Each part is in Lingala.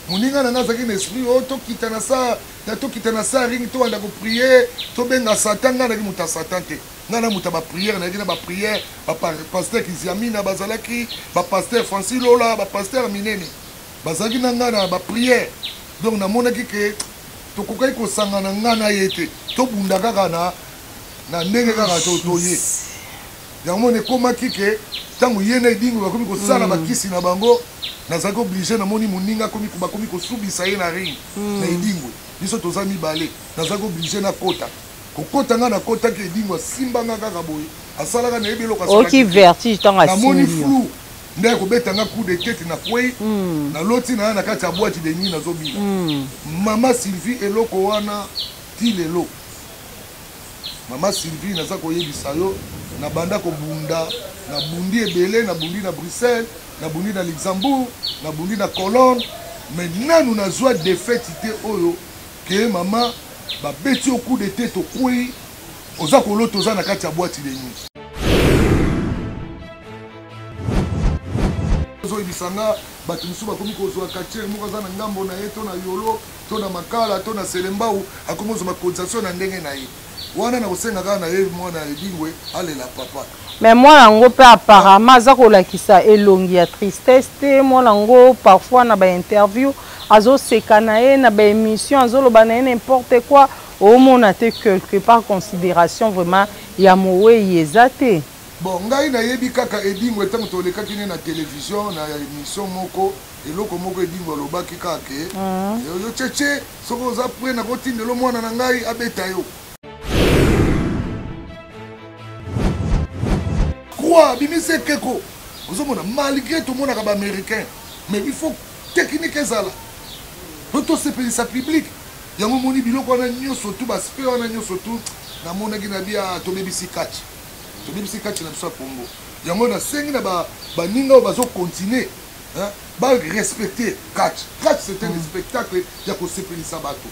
Moninga na nga azalaki na esprit o oh, tokita na sa na tokita na sa ring tobanda koprier tobenga Satan. Ngai nayaki moto ya Satan te, ngai na moto ya bapriere, nayaki na bapriere. Bapasteur Kiziamina bazalaki, bapasteur Francis Lola, bapasteur minene bazalaki na ngai na bapriere. Donc namonaki ke tokokaki kosangana ngai na ye te, tobunda kaka na ndenge kaka toye. Yango mona ekomaki ke ntango ye na Edingwe bakomi kosala bakisi na bango, nazalaki oblige. Namoni moninga bakomi kosubisa ye na ring na Edingwe, biso toza mibale, nazalaki oblige nakota. Kokota ngai nakotaki, Edingwe asimbanga kaka boye, asalaka nayebi eloko. Oki vertige ntango namoni asimbi yo. Flou nde akobeta nga coup de tête, nakwei, naloti na na kati ya boîte de nuit, nazobina. Mama Sylvie, eloko wana ti lelo, mama Sylvie, naza koyebisa yo, nabanda kobunda, nabundi ebele, nabundi na Bruxelles, nabundi na Luxembourg, nabundi na Cologne, mais nanu nazwa défaite te oyo ke mama babeti yo coup de tête, okwei, oza kolota oza na kati ya boîte de nuit. Ozoyebisa nga bato mosusu bakomi kozwa quartier moko aza na ngambo na ye, to na Yolo, to na Makala, to na Selembau, akomi kozwa bacotisation na ndenge na ye wana. Na kosenga kaka na ye, mwana Edingwe alela papa. Mais mwana yango mpe apparemment aza kolakisa elongi ya tristesse te. Mwana yango parfois na bainterview azoseka na ye, na baémission azoloba na ye n'importe quoi. Omona te quelque part considération vraiment ya mowei eza te. Bon, ngai nayebi kaka Edingwe, ntango tolekaki ne na télévision na émission moko, eloko moko Edingwe alobaki kaka ke yo Tchetche, soki oza prêt, nakotindela mwana na ngai abeta yo. Croix abimisi ekeko. Ozomona, malgré tomonaka baaméricain, mais il faut technique ezala po tosepelisa public. Yango omoni biloko wana nyonso tu, baspe wana nyonso tu, namonaki na bia tobebisi kati, tobebisi kati na biso ya Congo. Yango nasengi na baninga oyo bazocontinue barespecte catch. Catch, c'est un spectacle ya kosepelisa bato.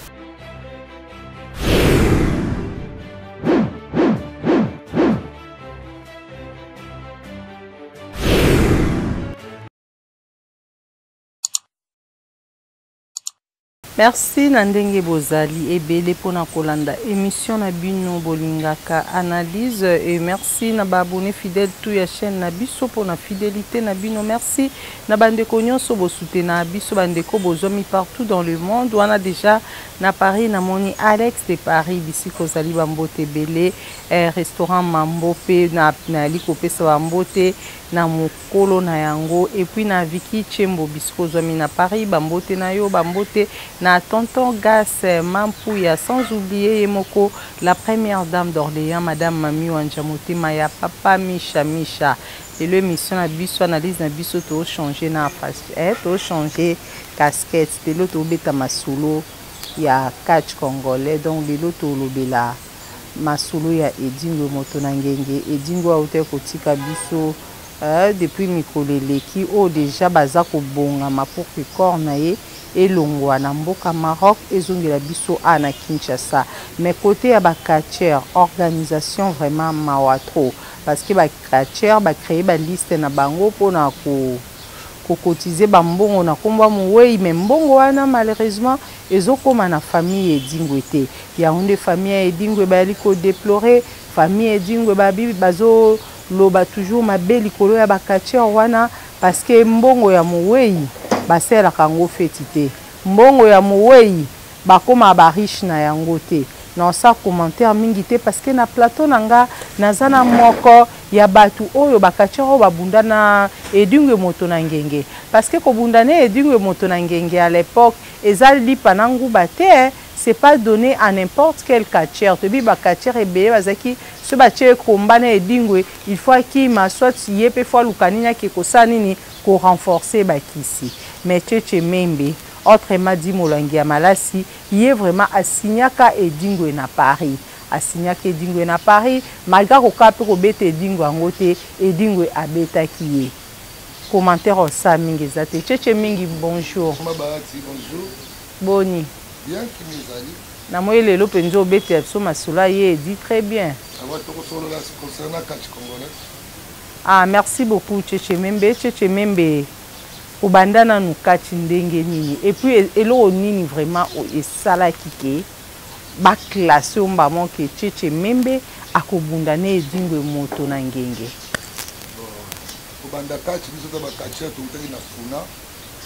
Merci na ndenge bozali ebele mpona kolanda émission na bino bolingaka analyse, et merci na baabonné fidèle tout ya chaîne na biso mpona fidélité na bino. Merci na bandeko nyonso bosutena biso, bandeko bozwami partout dans le monde wana. Déjà na Paris namoni Alex de Paris, bisika ozali bambote ebele. Restaurant Mambo mpe nayali kopesa bambote na mokolo na yango. Et puis na Viki Chembo, bisika ozwami na Paris, bambote na yo, bambote na tonton Gas Mampuya, sans oublier ye moko la première dame d'Orléans, madame Mami Wanja, motema ya papa Misha Misha. Lelo émission na biso analyse na biso, tochange na tochange casquette. Lelo tobeta masolo ya catch congolais. Donc lelo tolobela masolo ya Edingwe moto na ngenge. Edingwe autaki kotika biso depuis mikolo eleki oyo. Déjà baza kobongama pour que corps na ye elongwa na mboka Maroc, ezongela biso a na Kinshasa. Mais côté ya bacatcheur, organisation vraiment mawa trop, parce que bacatcheur bacréer baliste na bango mpona ko kokotize bambongo na nkombo ya mowei, mais mbongo wana malheureusement ezokóma na famille Edingwe te. Yango nde famille ya Edingwe bayali kodéplorer. Famille Edingwe babi bazoloba toujours mabe likolo ya bacatcheur wana, parce que mbongo ya mowei basalelaka yango feti te, mbongo ya mowei bakóma bariche na yango te. Naosa commentaire mingi te, parce que na plateau na nga naza na moko ya bato oyo bacatcheur oyo babunda na Edingwe moto na ngenge, parce que kobunda na Edingwe moto na ngenge à l'époque eza lipa na nguba te, c'est pas donné à n'importe quel catcheur. Toyebi bacatcheur ebele bazalaki so batie komba na Edingwe, il faut akima, soit ye mpe faut aluka nini, ake kosala nini, korenforcer bakisi. Mais Tchetche Membe, autrement dit molangi ya malasi, ye vraiment asignaka Edingwe na Paris, asignaki Edingwe na Paris malgré akoka mpe kobeta Edingwe yango te, Edingwe abetaki ye. Commentaire osala mingi eza te. Tchetche mingi, bonjour. Mama Bahati, bonjour. Boni? Bien, kimi ezali. Namoni lelo mpenza obetela biso masolo aye edi très bien. Awa tokosolola concernant catch congolais. Ah, merci beaucoup Tchetche Membe. Tchetche Membe, Obanda nanu kati ndenge nini et puis eloko nini vraiment esalaki ke ba classe yo mbamo ke Tchetche Membe akobunda ne Edingwe moto na ngenge? Bon, kobanda catch biso ta ba catcheur towutaki na Funa,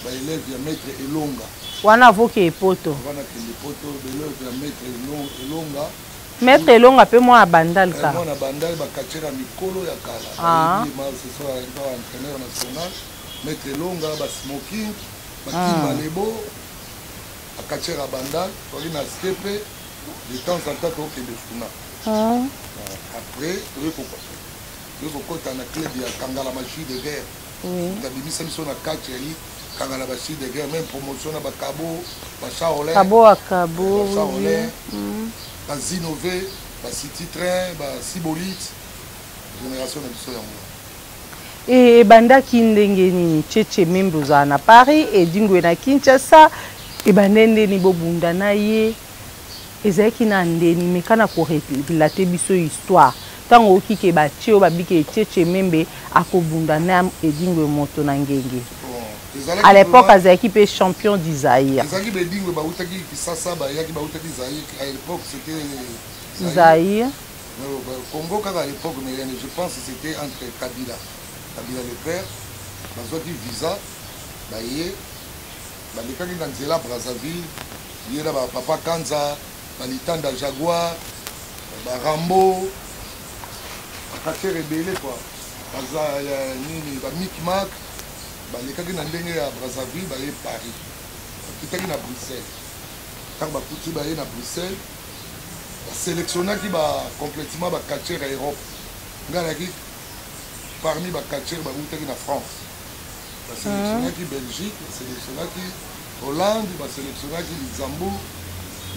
ba elèves ya maitre Elonga. Wana avant okende poto? Avant nakende poto, ba elèves ya maitre Elonga. Maitre Elonga pe mwana Bandal kaka? Mwana Bandal, ba catcheur ya mikolo ya kala. Bayebi ye, ce soir entraîneur national. Maître Elonga, ba smoking, ba Kimbalebo, ba catcheur ya Bandal, toyaki na stepe, de temps en temps tokende Funa. Après, toyei kokota na club ya Kangala Magie de guerre. Moto abimisa biso na catch yali Kangala Magie de guerre, même promotion na ba Kabo, ba Shaolin. Kabo wa Kabo. Ba Shaolin, ba Zinove, ba City Train, ba Sibolite, génération na biso yango. Ebandaki ndenge nini Tchetche Membe ozala na Paris, Edingwe na Kinshasa, ebandaki ndeni bobunda na ye, ezalaki na ndeni meka na ko relater biso histoire tango oyoki ke batie yo babi ke Tchetche Membe akobunda na Edingwe moto na ngenge. À l'époque azalaki pe champion du Zaïre. Ezalaki ba Edingwe bawutaki Kisasa bayaki bawutaki Zaïre, à l'époque c'était Zaïre. Congo kaka à l'époque, mais je pense que c'était entre Kabila, Kabila le père, bazwaki visa, baye, balekaki na nzela Brazzaville, ye na ba papa Kanza, ba Litanda Jaguar, ba Rambo, ba quartier ebele quoi, baza ya nini, ba Micmac, balekaki na ndenge ya Brazzaville, baye Paris, bakitaki na Bruxelles, ntango bakuti baye na Bruxelles, ba selectionnaki ba complètement ba catcheurs ya Europe. Nga nayaki parmi ba catcheurs ba wutaki na France. Ba selectionnaki Belgique, ba selectionnaki Hollande, ba selectionnaki Luxembourg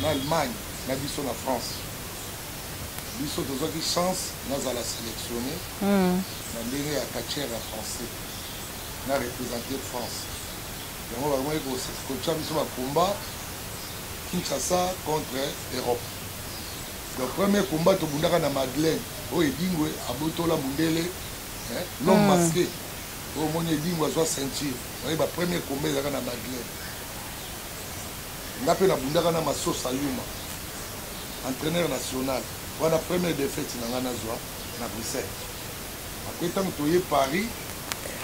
na Allemagne na biso na France. Biso tozwaki chance nazala selectionné na ndenge ya catcheur ya français na représenter France. Yango bakomaki kotia biso ba combat Kinshasa contre Europe. Donc premier combat tobundaka na Madeleine oyo Edingwe abotola mundele, hein, l'homme masqué. Oyo omoni Edingwe azwa ceinture. Oye ba premier combat ezalaka na Madeleine. Nga pe nabundaka na Masosa Yuma, entraîneur national. Wana première défaite na nga nazwa na Bruxelles. Après tango toye Paris,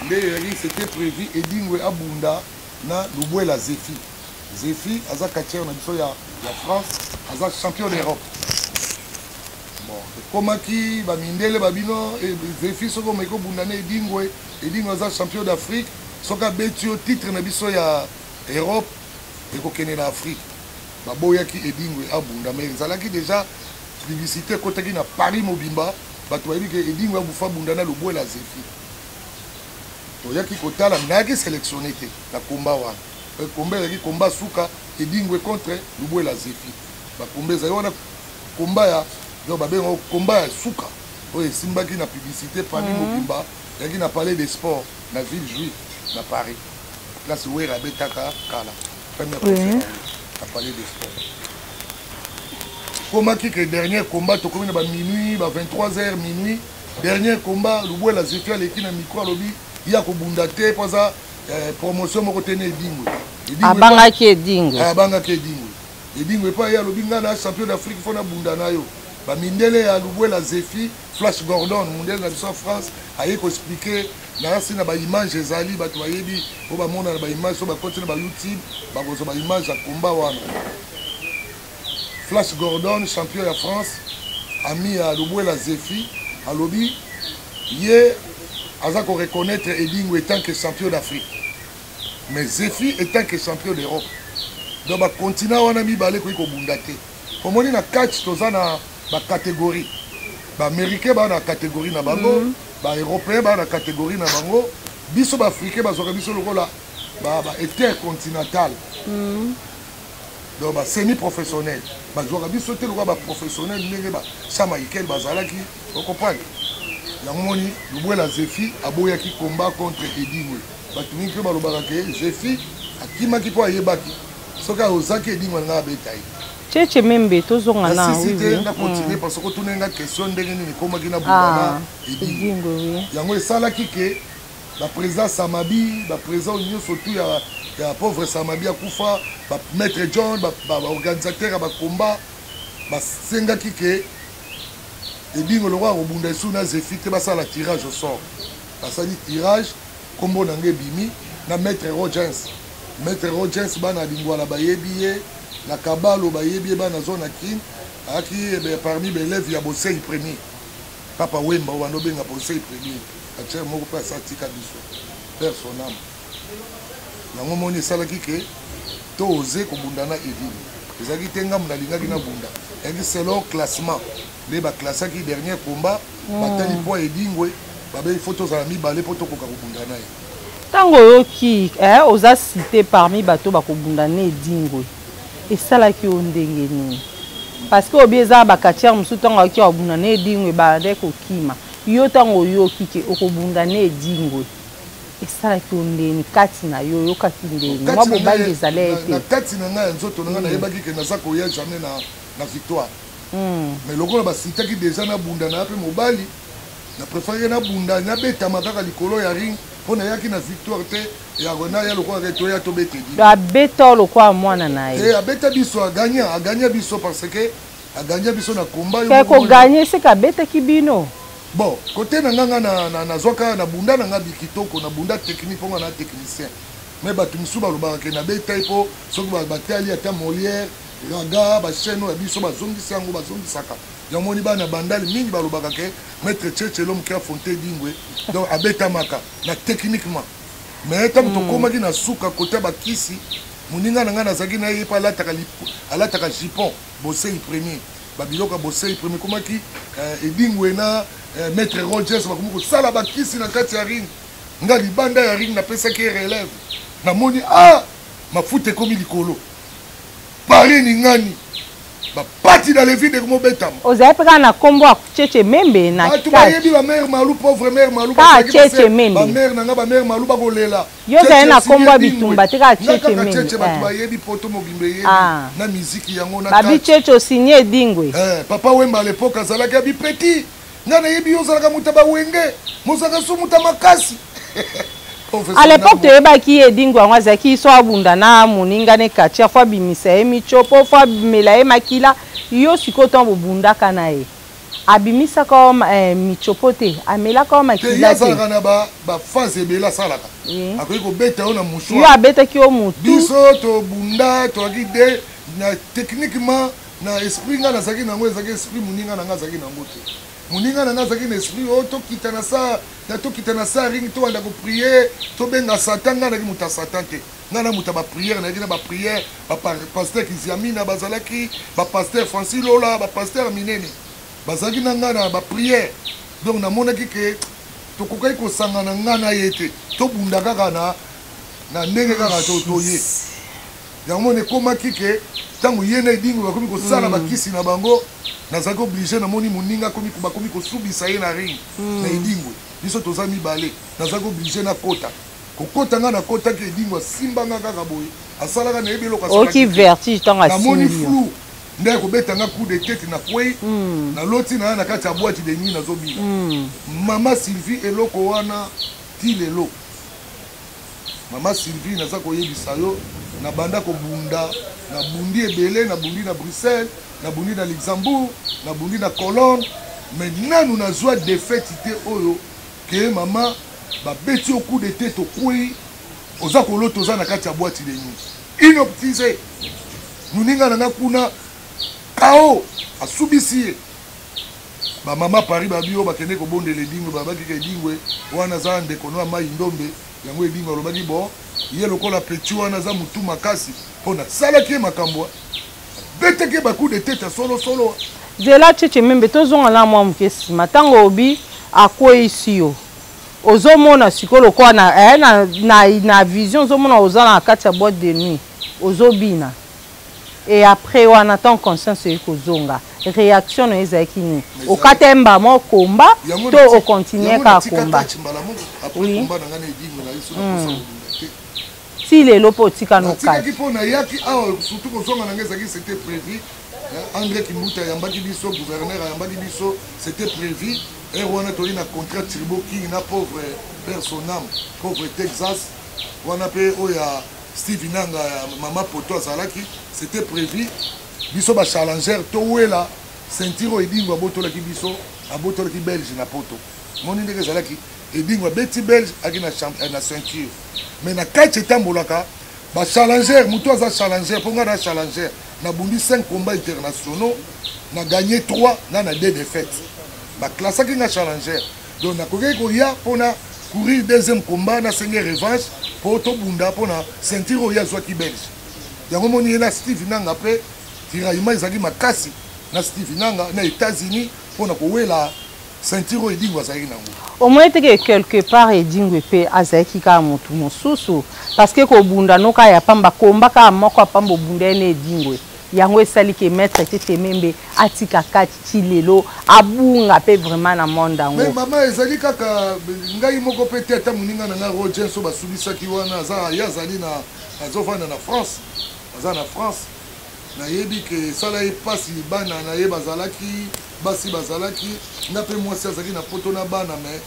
nde ezalaki c'était prévu Edingwe abunda na Lubwela Zephy. Zephy aza catcheur na biso ya, ya France, aza champion d'Europe. Bon, ekomaki ba mindele ba bino e, Zephy soki omeki obunda na Edingwe, Edingwe aza champion d'Afrique, soki abeti yo titre na biso ya Europe ekokende na Afrique. Baboyaki Edingwe abunda, mais ezalaki déjà publicité ekotaki na Paris mobimba, bato bayebi ke Edingwe abufa bunda na Lubwela Zephy. Toyaki kotala, nayaki sélectionné te na combat wana. Combat ezalaki combat suka Edingwe contre Lubwela Zephy. Ba combat ezali wana combat ya donc babengaka combat ya suka oyo esimbaki na publicité Paris mobimba, ezalaki na Palais des Sports na ville juive na Paris, place Wera abetaka kala première concert na Palais des Sports. Komaki que dernier combat tokomi na ba minuit, ba 23h minuit, dernier combat Lubwela Zephy aleki na micro alobi ya kobunda te po aza promotion moko te na Edingwe. Abangaki Edingwe. Abangaki Edingwe. Edingwe epai ye alobi nga na champion d'Afrique fo nabunda na yo. Ba mindele ya Lubwela Zephy, Flash Gordon, mundele na biso ya France, aye ko expliquer na si na ba image ezali bato bayebi po bamona na ba image so bakoti na ba YouTube bakozwa ba image ya combat wana. Flash Gordon, champion ya France, ami ya Lubwela Zephy, alobi ye aza ko reconnaître Edingwe étant que champion d'Afrique, mais Zephy étant que champion d'Europe. Donc ba continent wana mibale koki kobunda te. Omoni na catch toza na ba catégorie. Ba américain ba na catégorie na bango, ba européen ba na catégorie na bango, biso ba africain bazwaka biso lokola ba intercontinental. Donc ba semi-professionnel bazwaka biso te lokola ba professionnel ndenge ba Sama Ikel bazalaki, okomprendre. Yango moni Lubwela Zephy aboyaki combat contre Edingwe. Bato mingi mpe balobaka ke Zephy akimaki mpo ayebaki soki aozaki Edingwe alingaka abeta ye. Tchetche Membe tozonga na oui, oui. Na continuer parce que otuna nga question ndenge nini ekomaki na bunda na Edingwe. Yango esalaki ke Baprésident Samabi, baprésident nyonso tu ya pauvre Samabi akufa, bamaître John, baorganisateur ya bacombat basengaki ke Edingwe lokola kobunda esu na Zefi te, basala tirage au sort. Basali tirage, nkombo na ngai ebimi na maître Rogens. Maître Rogens, bana Lingwala bayebi ye, na Kabalo bayebi ye, bana zone Kin ayaki parmi baélève ya Bosei premier, Papa Wemba oyo bando obenga Bosei premier, atiere moko mpe asa atika biso, père son âme. Yango moni esalaki ke to ose kobunda na Edingwe. Ezalaki te ngambo nalingaki nabunda, ezalaki selon classement nde baclassaki dernier combat. Batali po Edingwe babe, faut tozala mibale mpo tokoka kobunda na ye. Ntango oyoki oza cité parmi bato bakobunda na Edingwe, esalaki yo ndenge nini? Parce que obi eza na bacatcheur mosusu, ntango ayoki akobunda na Edingwe, bande kokima. Yo, ntango oyoki ke okobunda na Edingwe, esalaki yo ndeni kati na yo? Oyokaki ndeni? Mwa bobangi ezali ye te? Na kati na ngai ya nzoto na ngai, nayebaki ke naza koya jamais na victoire. Mais lokola basitaki déjà nabunda na ya mpe mobali, na préféraki nabunda, nabetama kaka likolo ya ring, mpo nayaki na victoire te. Naya lokola ke toya tobeta Edingwe. Abeta o lokola mwana na ye? Te, abeta biso, aganya, aganya biso, parce que aganya biso na combat. Ke koganye seke abetaki bino? Bon, kote na nga, nga nazwaka na bunda na nga bikitoko, na bunda technique, mpo nga na technicien. Mais bato mosusu balobaka ke nabeta ye, mpo soki batali ata Molière, Raga, bachaîne oyo ya biso bazongisi yango, bazongisaka yango. Moni bana Bandali mingi balobaka ke maître Tchetche, l'homme qui a affronté Edingwe, donc abetamaka na techniquement. Mais ntango tokomaki na suka kote ya bakisi, moninga na ngai nazalaki na ye mpe alataka jupon Bosei premier, babiloko ya Bosei premier. Ekomaki Edingwe na maître Rogers bakomi kosala bakisi na kati ya ring, nga libanda ya ring napesaki ye relève. Namoni a mafuta ekomi likolo, pari ningani, bapati dans le vide, ekomobetama. Ozali mpe kaka na nkombo ya Cheche Membe na Bato bayebi bamare Malu, pauvre mare Malu. Kaka Cheche Membe. Bamare na nga, bamare Malu bakolela. Yo ozali na nkombo ya bitumba te, kaka Cheche Membe. Cheche, bato bayebi, poto mobimba eyebi na miziki yango na babi Cheche osigne Edingwe. Papa Wemba à l'époque azalaki abi petit nga nayebi yo ozalaka moto ya bawenge, mozalaka so moto ya makasi. À l'époque toyebaki ye Edingwe yango azalaki so abunda na moninga ne quartier, faut abimisa ye mitsopo, faut amela ye makila. Yo sikoyo, ntango bobundaka na ye, abimisaka yo mitsopo te, amelaka yo makila te? Azalaka na baphase ebele asalaka. Akoki kobeta yo na mouchoir. Yo abetaki yo motu? Biso tobunda, toyaki de na techniquement na esprit. Ngai nazalaki nango, ezalaki esprit. Moninga na ngai azalaki nango te. Moninga na ngai azalaki na esprit oyo tokita na sa na tokita na sa ring, tobanda koprier, tobenga Satan. Ngai nayaki moto ya Satan te, ngai na moto ya baprière. Nayaki na baprière, bapasteur Kiziamina bazalaki, bapasteur Francis Lola, bapasteur minene bazalaki na ngai na baprière. Donc namonaki ke tokokaki kosangana ngai na ye te, tobunda kaka na ndenge kaka toye. Yango moni ekomaki ke ntango ye na Edingwe bakomi kosala bakisi na bango, nazalaki obligé. Namoni moninga bakomi kosubisa ye na ring na Edingwe, biso toza mibale, nazalaki obligé nakota. Kokota ngai nakotaki, Edingwe asimbanga kaka boye, asalaka nayebi eloko. Oki vertige ntango Namoni asimbi yo. Flou nde akobeta nga coup de tête, na kwei, naloti na ya na kati ya boîte de nuit, nazobina. Mama Sylvie, eloko wana ti lelo, mama Sylvie, naza koyebisa yo, nabanda kobunda, nabundi ebele, nabundi na Bruxelles, nabundi na Luxembourg, nabundi na Cologne, mais nanu nazwa défaite te oyo ke mama babeti yo coup de tête, okwei, oza kolota oza na kati ya boîte de nuit, hypnotisé, moninga na nga kuna kao asubisi ye. Bamama Paris babi oyo bakende kobondela Edingwe, babaki ka Edingwe wana aza ndeko no ya mai ndombe. Yango Edingwe alobaki bon, ye lokola petit wana aza motu makasi, mpo nasalaki ye makambo, abetaki ye bacoup de tête ya solosolo. Nzela Cheche Membe, tozonga na mwa moke nsima. Ntango obi akweyisi yo, ozomona sikoyo lokola na vision, ozomona oza na kati ya boîte de nuit, ozobina. Et après wana, ntango conscience oyi kozonga, réaction na yo ezalaki nini? Okata ye mbama okomba to ocontinue kaka komba? Mbala moko après komba na ngai na Edingwe, na ye so nakosa kobunda te. Ti lelo mpo otika natikaki nokati? Mpo nayaki awa, surtout kozonga na ngai ezalaki, c'était prévu. André Kimbuta ayambaki biso, gouverneur ayambaki biso, c'était prévu. Heure wana toyi na contrat Turbo King na pauvre. Père son âme, pauvre Texas wana mpe oyo ya Steve Nanga ya mama poto azalaki. C'était prévu biso ba challenger towela ceinture oyo Edingo abotolaki biso, abotolaki Belge na poto. Moni ndenge ezalaki, Edingo abeti Belge aki na ceinture, mais na kati etambolaka ba challenger. Moto aza challenger, mpo ngai na challenger nabundi 5 combats internationaux, na gagné 3 na 2 défaites, baklasaki nga challenger. Donc nakokaki koya mpona courir deuxième combat, nasenge revanche mpo tobunda mpona ceinture oyo azwaki Belge. Yango moni ye na Steve Nanga mpe tiraillement ezalaki makasi na Steve Nanga na États-Unis mpona kowela ceinture oyo Edingo azalaki nango. Omoni teke quelque part Edingo mpe azalaki kaka motu mosusu, parce que kobunda no kaka ya pamba, komba kaka moko ya pamba obunda ye na Edingo, yango esali ke maître Tete Membe atika kati ti lelo abunga mpe vraiment na monde yango. Mais mama, ezali kaka ngai moko mpe te, ata moninga na ngai Roger so basubisaki wana, aza ye azali na azofanda na France, aza na France. Nayebi ke esala ye mpasi, bana na ye bazalaki, basi bazalaki, nga mpe mwasi azalaki na poto na bana. Mais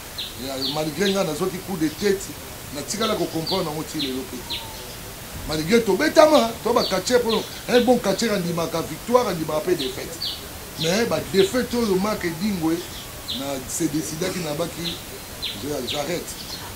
malgré ngai nazwaki coup de tête, natikala kocomprendre yango ti lelo mpe te. Malgré tobetama to bacatcheur, mpo un bon catcheur andimaka victoire, andimaka mpe défaite, mais badéfaite oyo Mark Edingwe na se décidaki na baki j'arrête.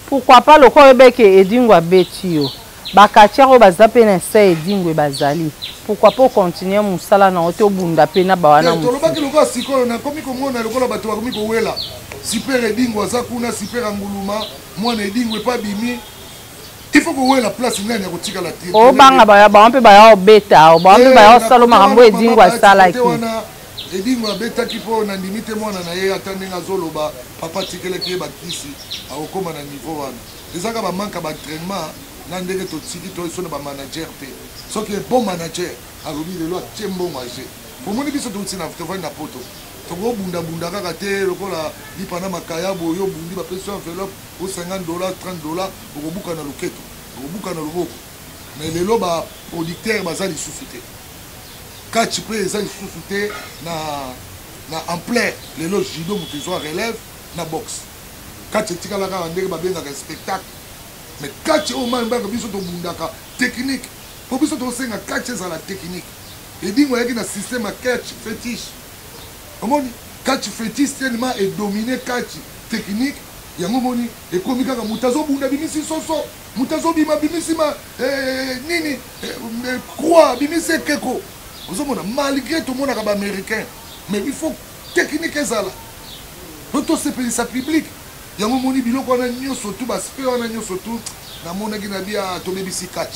Pourquoi pas lokola oyebeke Edingwe abeti yo, bacatcheur oyo baza mpe na se Edingwe bazali, pourquoi pas ocontinue mosala na yo te, obunda mpe na bawana? Tolobaki lokola sikoyo nakomi komona lokola bato bakomi kowela super Edingwe aza kuna, super Anguluma, mwana Edingwe epa bimi, il faut kowela place nani ya kotikala te. Obanga baya bango mpe baya obeta, bango mpe baya osala makambo Edingo asalaki. Wana Edingo abetaki mpo nandimi te mwana na ye, ata ndenge azoloba papa atikelaki ye bakisi, akokóma na niveau wana. Ezaka bamanque ya baentraînement na ndenge totiki to so na bamanager te. Soki bon manager alobi lelo atie mbongo age, omoni biso touti na tovandi na poto, tokobundabunda kaka te lokola lipa na makayabo oyo obundi, bapesi yo enveloppe o 50 $, 30 $, okobuka na loketo, okobuka na loboko. Mais lelo baproducteur baza lisusu te, catch mpe eza lisusu te na ampleur. Lelo judo moto ezwa relève na boxe, catch etikala kaka ndenge babengaka spectacle. Mais catch oyo mai mbaka biso tobundaka technique, mpo biso tosenga catch ezala technique. Edingo ayaki na système ya catch fétiche. Omoni catch fétiche tellement edomine catch technique. Yango omoni ekomi kaka moto azobunda abimisi soso, moto azobima abimisi ma nini, croix, abimisi ekeko. Ozomona malgré tomonaka baaméricain, mais il faut technique ezala po tosepelisa public. Yango omoni biloko wana nyonso tu, baspe wana nyonso tu, namonaki na bia tobebisi catch,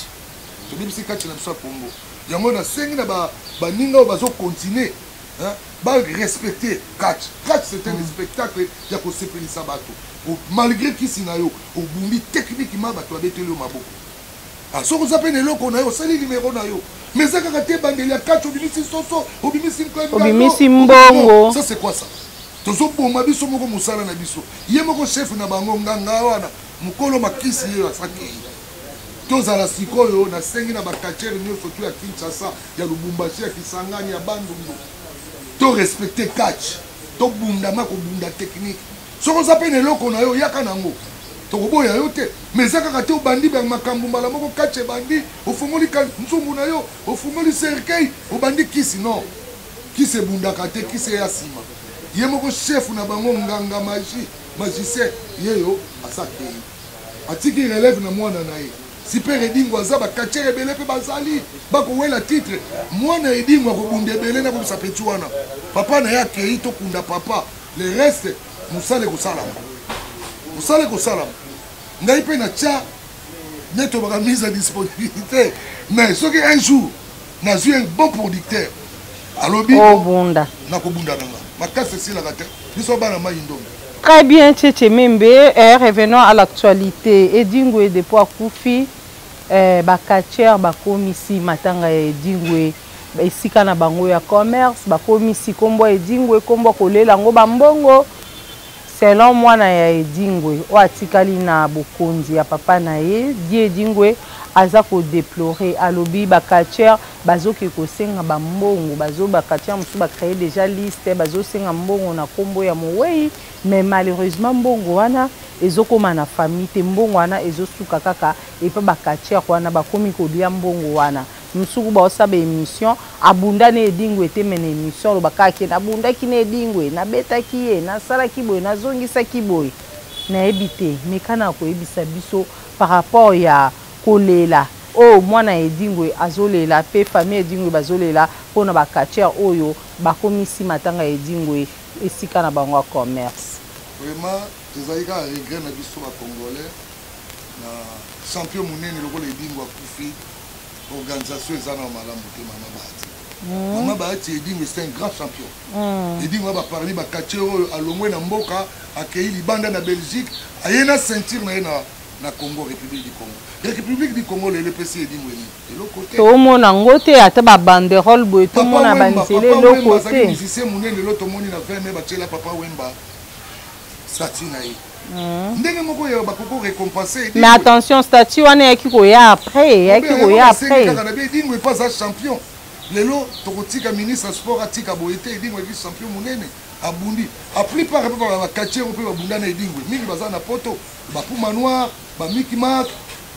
tobebisi catch na biso ya Congo. Yango nasengi na baninga oyo bazocontinue barespecte catch. Catch, c'est un spectacle ya kosepelisa bato. Malgré kisi na yo, obundi techniquement, bato babeteli yo maboko. Soki oza mpe na eloko na yo, osali numero na yo, mais eza kaka te bandeli ya catch, obimisi soso, obimisi obimisi mbongo. Ça, c'est quoi ça? Tozoboma biso moko mosala na biso. Ye moko chef na bango, nganga wana, mokolo makisi, ye asakei. Tozala sikoyo, nasengi na bacatcheur nyonso tu ya Kinshasa, ya Lubumbashi, ya Kisangani, ya Bandundu, to respecte catch, tobundama kobunda technique. Soki oza mpe na eloko na yo, yaka nango, tokoboya yo te. Mais eza kaka te obandi makambo mbala moko, catch ebandi, ofungoli nzungu na yo, ofungoli cercueil, obandi kisi. Non, kisi ebundaka te, kisi eya nsima. Ye moko chef na bango, nganga magie, magicien, ye yo aza kei, atiki relève na mwana na ye Super Edingo. Aza bacatcheur ebele mpe bazali bakowela titre. Mwana Edingo akobunda ebele na kobisa peti wana. Papa na ye akei, tokunda papa, le reste mosala ekosalama, mosala ekosalama. Ngai mpe natya nde tobaka mise à disponibilité, mais soki un jour nazwi un bon producteur alobi obunda, nakobunda nanga makasi, esilaka te, biso bana mai ndombe. Très bien, Tchétché Membe. Revenons à l'actualité. Edingwe, depuis akufi, bacatcheur bakomisi matanga ya Edingwe esika na bango ya commerce, bakomisi kombo ya Edingwe, kombo kolela yango bambongo. Selon mwana ya Edingwe oyo atikali na bokonzi ya papa na ye, Die Edingwe, Aza ko deplorer, alobi ba catcheurs bazoke kosenga ba mbongo, bazo ba catcheurs mosusu ba créer déjà liste, bazosenga mbongo na kombo ya mowei, mais malheureusement mbongo wana ezokoma na famille te, mbongo wana ezosuka kaka epa ba catcheurs wana, bakomi kolia mbongo wana. Mosuku baosala ba émission, abunda na Edingwe te, mais na émission aloba kaka ke nabundaki na Edingwe, nabetaki ye, nasalaki boye, nazongisaki boye. Nayebi te, meka na koyebisa biso par rapport ya kolela oyo mwana Edingwe azolela mpe famille Edingwe bazolela mpona ba catcheurs oyo bakomisi matanga ya Edingwe esika na bango ya commerce. Vraiment ezali kaka regret na biso ba Congolais na champion monene lokola Edingwe akufi, organisation eza na malamu te. Mama Bahati, Mama Bahati, Edingwe c'est un grand champion. Edingwe ba parmi ba catcheurs oyo alongwe na mboka, akei libanda na Belgique, aye na ceinture na ye na Congo, République du Congo. République du Congo lelo epesi Edingwe nini? Eloko te. Tomona yango te, ata ba banderole boye tomona banzela, eloko te. Musicien monene lelo tomoni na 20 mai batiela Papa Wemba statue na ye. Ndenge moko ya bakoko récompense. Mais attention, statue wana eyaki koya après, eyaki koya après. Kaka na bi Edingwe epo aza champion. Lelo tokotika ministre ya sport atika boye te. Edingwe eki champion monene, abundi a plupart mpe bacatcheurs mpe babunda na Edingwe mingi baza na Poto, bapuma noir, bamiki mark,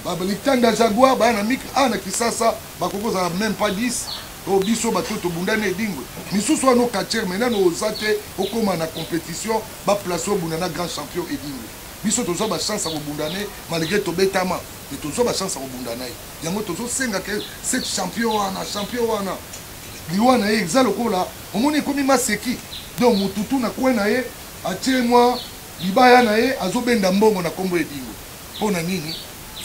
balitanda jaguar, baya na miki a na Kisasa, bakoki kozala même pas 10. Oyo biso bato tobunda na Edingwe misusu wana ocatcheur, mai nano oza te okóma na compétition, baplace obunda na grand champion Edingwe. Biso tozwa bachance ya kobunda ne, malgré tobetama, me tozwa bachance ya kobunda na ye. Yango tozosenga ke cette champion wana, champion wana, liwa na ye eza lokola omoni ekomi maseki. Donc motutu na coin na ye atie mwa libaya na ye, azobenda mbongo na nkombo Edingwe. Mpo na nini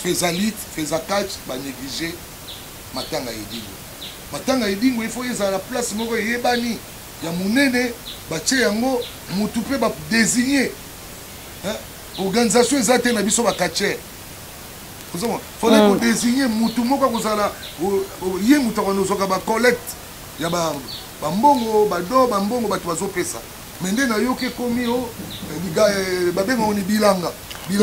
Fezalit, Fezacatch banéglige matanga ya Edingwe? Matanga ya Edingwe ifo ezala place moko eyebani ya monene, batie yango mutu mpe badésigne. Organisation eza te na biso bacatcheurs. Fallait kodésigne mutu moko akozala ye moto akozwaka bacollecte ya bambongo, bado bambongo bato bazopesa. Me nde nayoki ekomi o babengaka ni bilanga.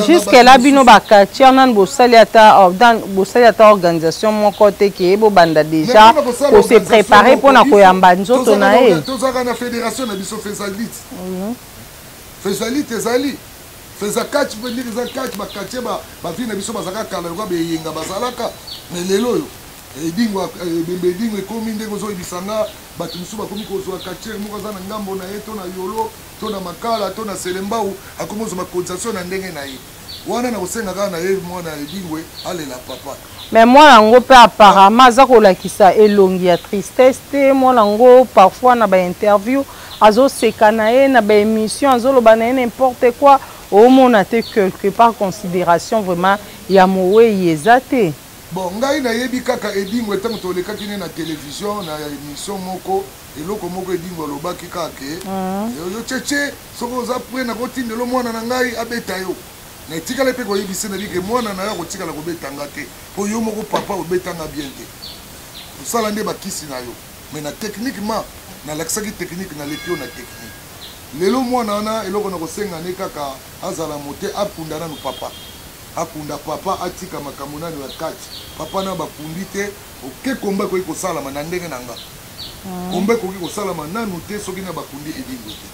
Jusque là bino bacatcheurs nani bosali ata, bosali ata organisation moko te ke bobanda déjà kose préparer mpona koyamba nzoto na ye? Tozalaka na fédération na biso, Fezalit. Fezalit ezali Fezacatch mpe ndenge eza catch, bacatcheurs bavie na biso bazalaka kala lokola beyenga bazalaka. Mais lelo oyo Edingwe, ebembe Edingwe ekomi ndenge ozoyebisa nga, bato mosusu bakomi kozwa catcheur moko aza na ngambo na ye, to na Yolo, to na Makala, to na Selembau, akomi kozwa bacotisation na ndenge na ye wana. Na kosenga kaka na ye mwana Edingwe alela papa. Mais mwana yango mpe apparemment aza kolakisa elongi ya tristesse te. Mwana yango parfois na bainterview azoseka na ye, na baémission azoloba na ye n'importe quoi. Omona te quelque part considération vraiment ya mowei eza te? Bon, ngai nayebi kaka Edingwe, ntango tolekaki ne na télévision na émission moko, eloko moko Edingwe alobaki kaka ke yo Tchetche, soki oza prêt, nakotindela mwana na ngai abeta yo. Na etikala mpe koyebisa na bike mwana na yo akotikala kobetanga te, mpo yo moko papa obetanga bien te, osala nde bakisi na yo. Mais na techniquement nalakisaki technique, naleki yo na technique. Lelo mwana wana, eloko na kosenga ne kaka azala mote, akunda nanu papa, akunda papa, atika makambo nanu ya kati. Papa na bakundi te, oke komba ekoki kosalama na ndenge na nga. Komba ekoki kosalama nanu te soki na bakundi Edingwe te.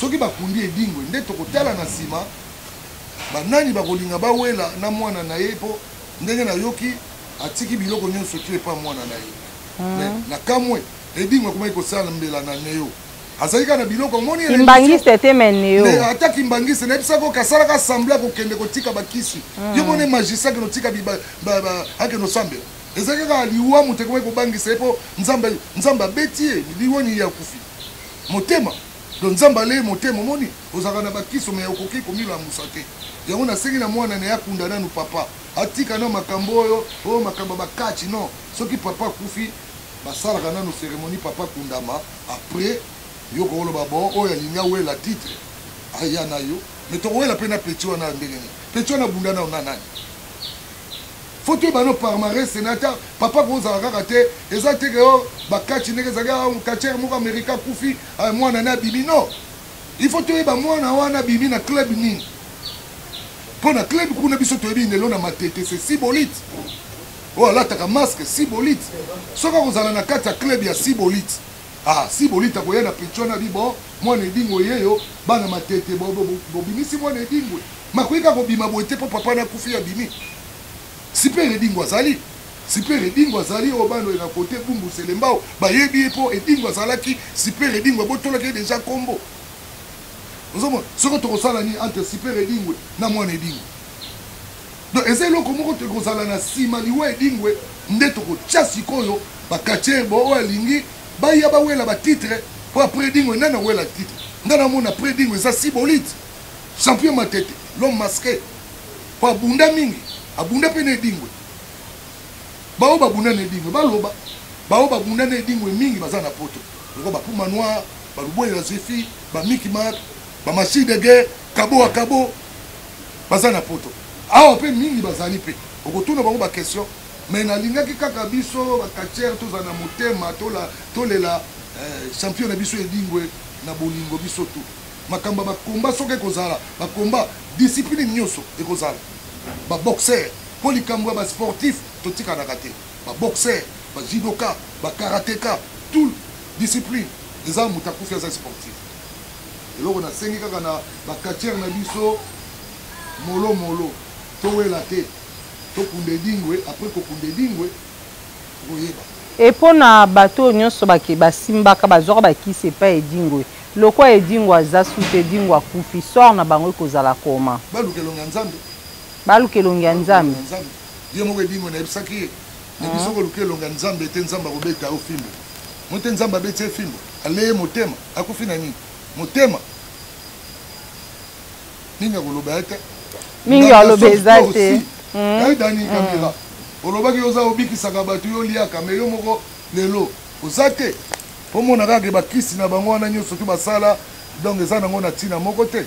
Soki bakundi Edingwe nde tokotala na nsima banani bakolinga bawela na mwana na ye, mpo ndenge nayoki atiki biloko nyonso ti epa mwana na ye. Mais na kamwe, Edingwe akomaki kosala mbela na neo, azalaki kaka na biloko omoni. Kimbangiste te, mais neo. Ata kimbangiste, nayebisaka oke asalaka semblant kokende kotika bakisi. Ye mone magicien akende otika, akende osambela. Ezalaki kaka liwa moto ekomaki kobangisa ye, mpo Nzambe, Nzambe abeti ye liwa nini, ye akufi motema. Donc Nzambe alei motema. Omoni, ozalaka na bakiso me okoki komilambusa te. Yango nasengi na mwana na ye akunda nanu papa, atika na makambo oyo, oyo makambo ya bakachi. Non, soki papa akufi, basalaka nanu cérémonie, papa akundama, après yo kokoloba bon, oyo alingi awela titre aya na yo. Mais tokowela mpe na petit wana ndenge nini? Petit wana abunda nano na nani? Faut toyeba no palmarès na ata papa kozala kaka te. Eza te ke o bakati ndenge ezalaki, catcheur moko Amérika akufi, mwana ne abimi. Non, il faut toyeba mwana wana abimi na club nini, mpo na club kuna biso toyebi lelo na Matete, c'est Sibolite. Oyo alataka masque Sibolite. Soki akozala na kati ya club ya Sibolite. Ah, Sibolite akoya na petit wana bi bon, mwana Edingwe yeyo, bana Matete bo bo bobimisi mwana Edingwe. Makoki kaka kobima boye te po papa na akufi abimi. Super Edingwe azali. Super Edingwe azali oyo bana na kote Bumbu Selembao bayebi ye po Edingwe azalaki Super Edingwe abotolaki ye deja kombo. Ozomona soki tokosala nini entre Super Edingwe na mwana Edingwe. Donc eza eloko moko tokozala na nsima liwa Edingwe nde tokotya sikoyo bakatiere bo oyo alingi baya bawela batitre po après Edingwe nani awela titre nga namona après Edingwe eza Sibolite champion Matete l'homme masqué po abunda mingi abunda mpe na Edingwe baoyo babunda na Edingwe baloba baoyo babunda na Edingwe mingi baza na poto loko bapuma noir balubwele zefi bamiki mak bamachine de guerre kabo akabo baza na poto awa mpe mingi bazali mpe okotuna bango baquestion. Mais nalingaki kaka biso bacatcheurs tozala na motema tolela champion na biso Edingwe na bolingo biso tu makambo ya bakomba soki ekozala bakomba discipline nyonso ekozala baboxer mpo likambo ya basportif totikanaka te baboxer bajudoka bakarateka tout discipline eza moto akufi aza sportif. Eloko nasengi kaka na bacatcheurs na biso molo molo towela te tokunda Edingwe après kokunda Edingwe tokoyeba. E mpona bato oyo nyonso bake basimbaka bazwaka bakisi epai Edingwe lokwa Edingwe aza susu Edingwe akufi sort na bango ekozala koma? Baluka elongi ya Nzambe. Baluka elongi ya Nzambe. Ye moko Edingwe nayebisaki ye na biso koluka elongi ya Nzambe te Nzambe akobeta yo fimbo mo te Nzambe abeti ye fimbo aleye motema akufi na nini motema mingi akoloba ye te mingi aloba eza te. Dani Kamera olobaki oza obikisaka bato yo oliaka me yo moko lelo oza te mpo mona kaka bakisi na bango wana nyonso tu basala donc eza nango na ntina moko te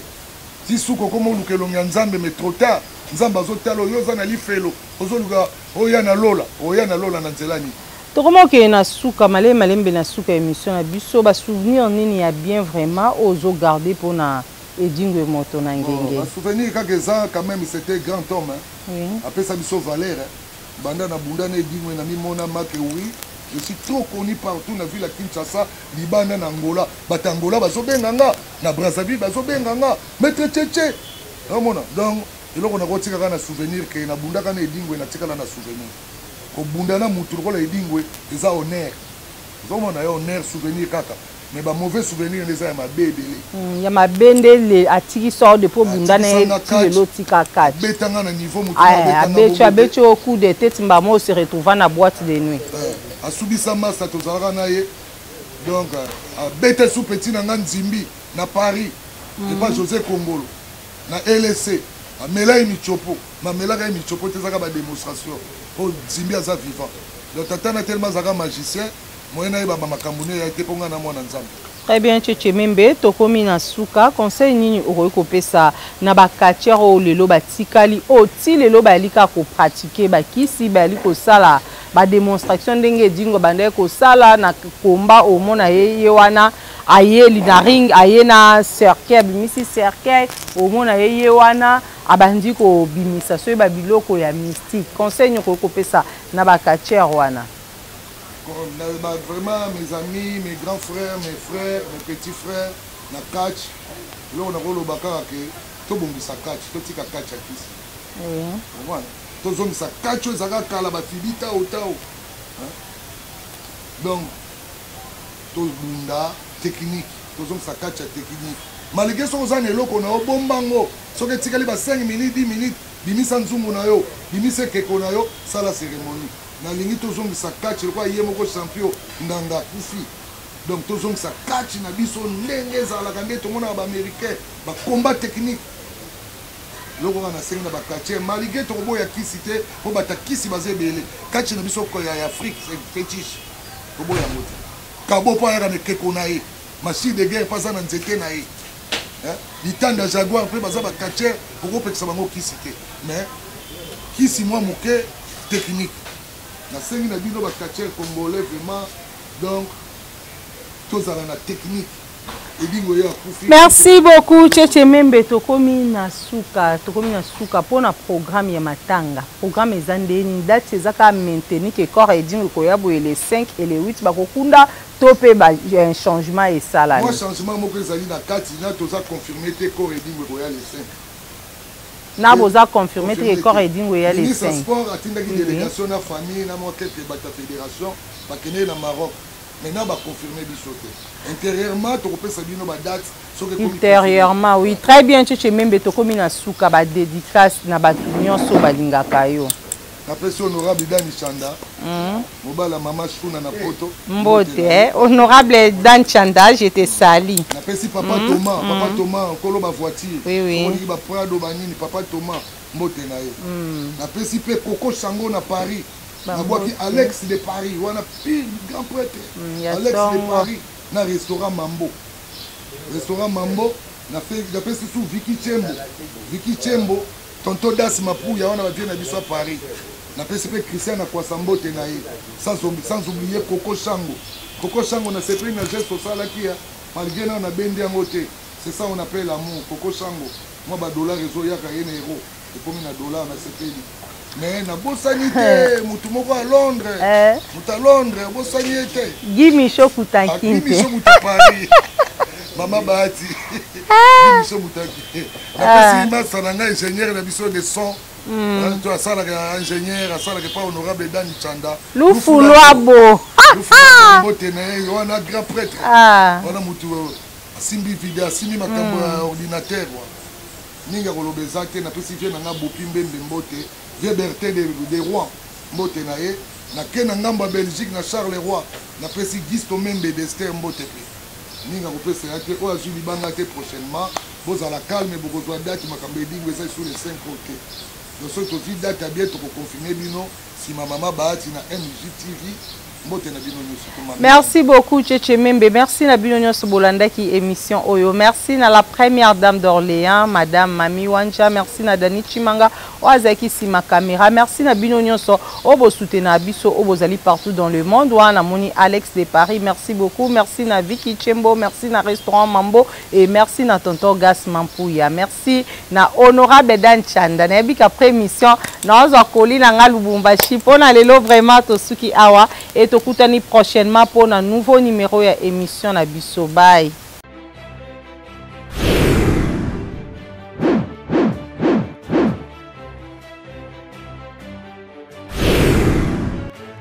ti suka okoma oluka elongi ya Nzambe mais trop tard Nzambe azotala oyo oza na lifelo ozoluka oya na lola oya na lola na nzela nini. Tokoma okende na suka malembe malembe na suka émission na biso basouvenir nini ya bien vraiment oyo ozogarde mpona Edingwe moto na ngenge? Basouvenir kaka eza quand même c'était grand homme hein. Oui. Apesa biso valeur hein. Banda na bunda na Edingwe na mimona make oui je suis trop connu partout na ville ya Kinshasa libanda na Angola bato ya Angola bazobenga nga na Brazzaville bazobenga nga maître Tchetche omona donc eloko nakotika kaka na souvenir ke nabundaka na Edingwe natikala na souvenir kobunda na mutu lokola Edingwe eza honneur ozomona ye honneur souvenir kaka mais ba mauvais souvenir nde eza ya mabe ebele ya mabe nde atiki sort depuis obunda na ye ti lelo tika kati betanga na niveau mutu abeti abeti au coup de tête mbamo o se retrouva na boîte de nuit asubisa masa tozalaka na ye donc abeta su petit na nga Nzimbi na Paris epa José Kongolo na LSC amela ye michopo mamelaka ye michopo te ezaka badémonstration po Nzimbi aza vivant donc tata na tellement azalaka magicien moye nayeba bamakambo ne ya te mpo ngai na mwana Nzambe. Très bien Tchetche Membe, tokomi na suka conseil nini okoki kopesa na bacatcheurs oyo lelo batikali oyo ti lelo bayali kaka kopratike bakisi bayali kosala badémonstration ndenge Edingwe bandaki kosala na komba omona ye ye wana ayeli na ring aye na cercueil abimisi cercueil omona ye ye wana abandi kobimisa soki babiloko ya mystique conseil nini okoki kopesa na bacatcheurs wana? Vraiment mes amis, mes grands frères, mes frères, mes petits frères na catch eloko nakoloba kaka ke tobongisa catch totika catch ya kisi omwana tozongisa catch oyo ezalaka kala bafibi tao tao donc tobunda technique tozongisa catch ya technique malgré soki oza na eloko na yo bombango soki etikali ba 5 minutes 10 minutes bimisa nzungu na yo bimisa ekeko na yo sala cérémonie. Nalingi tozongisa catch lokola ye moko champion nganga akufi donc tozongisa catch na biso ndenge ezalaka nde tomonaka baaméricain bacombat technique eloko kaka nasengi na bacatcheurs malgré tokoboya kisi te mpo bato ya kisi baza ebele catch na biso ya Afrique fétiche toboya yango te kabo mpo ayaka na ekeko na ye machine de guerre mpo aza na nzete na ye litanda jaguar mpe baza bacatcheurs okopekisa bango kisi te mais kisi mwa moke technique nasengi na bino bacatcheurs congolais vraiment donc tozala na technique. Edingo ye akufi. Merci beaucoup Cheche Membe, tokomi na suka, tokomi na suka pona programme ya matanga. Programme eza ndeni, date eza ka maintenir que corps Edingo koya boye le 5 et le 8 bakokunda to pe ba un changement esalami. Mwa changement moko ezali na kati na toza confirmer te corps Edingo ekoya le 5. Na boza confirmer te que corps Edingo eya le 5. Ministre sport atindaki délégation na famille na mwa quelques bato ya fédération bakendeki na Maroc. Maintenant ba confirmer biso te. Intérieurement tokopesa bino ba date soki ekomi Intérieurement oui, très bien Tchétché Membe, tokomi na suka ba dédicace na bato nyonso balingaka yo. Napesi honorable Dani Chanda mobala mama Shuna na poto. Mbote, eh? Honorable Dan Chanda, je te salue. Napesi papa Thomas, papa Thomas nkolo ba voiture. Oui, oui. Olingi ba Prado ba nini, papa Thomas mbote na ye. Napesi pe Coco Chango na Paris. Nabwaki Alex de Paris wana pire grand prêtre. Alex de Paris na restaurant Mambo. Restaurant Mambo napesi su Vicky Chembo. Vicky Chembo tonton Das Mapuya wana ba vie na biso à Paris. Napesi pe Christian na kwasa mbote na ye. Sans oublier Coco Chango. Coco Chango na sepeli na geste osalaki ya malgré na na bendi yango te. C'est ça on appelle l'amour. Coco Chango moi ba dollars ezoyaka ye na euro. Ekomi na dollar na sepeli. Mais nabosani te mutu moko à Londres. Mutu à Londres abosani ye te. Guy Micho Kutankinte. Guy Micho mutu Paris. Mama Bahati. Guy Micho Kutankinte. Napesi masa na ngai ingénieur na biso de son. To asalaka ingénieur, asalaka pa honorable Dani Chanda. Lufu Lwabo. Lufu Lwabo mbote na ye wana grand prêtre. Wana mutu asimbi video, asimbi makambo ya ordinateur wana. Mingi ya koloba eza te, napesi vie na nga Bopi Mbembe mbote, vie Bertin de Rouen mbote na ye, nake na ngambo ya Belgique na Charleroi, napesi Gisto Membe d'Esther mbote pe. Mingi ya kopesa ya te, oyo azwi libanga te prochainement, bozala calme, bokozwa date, makambo Edingo eza sur le 5 oyo te. Donc soki tozwi date ya bien, tokoconfirme bino sima mama Bahati na MJTV. Mbote na bino nyonso, to Merci beaucoup Tchétché Membe, merci na bino nyonso bolandaki émission oyo. Merci na la première dame d'Orléans, madame Mami Wanja, merci na Dani Chimanga oyo azalaki sima caméra. Merci na bino nyonso oyo bo soutenir biso oyo bozali partout dans le monde. Wana namoni Alex de Paris, merci beaucoup. Merci na Vicky Chembo, merci na restaurant Mambo et merci na tonton Gas Mampuya. Merci na honorable Dan Chanda. Nayebi qu'après émission nazwa koli na nga Lubumbashi pona lelo vraiment tosuki awa et tokutani prochainement pona nouveau numéro ya émission na biso. Bye.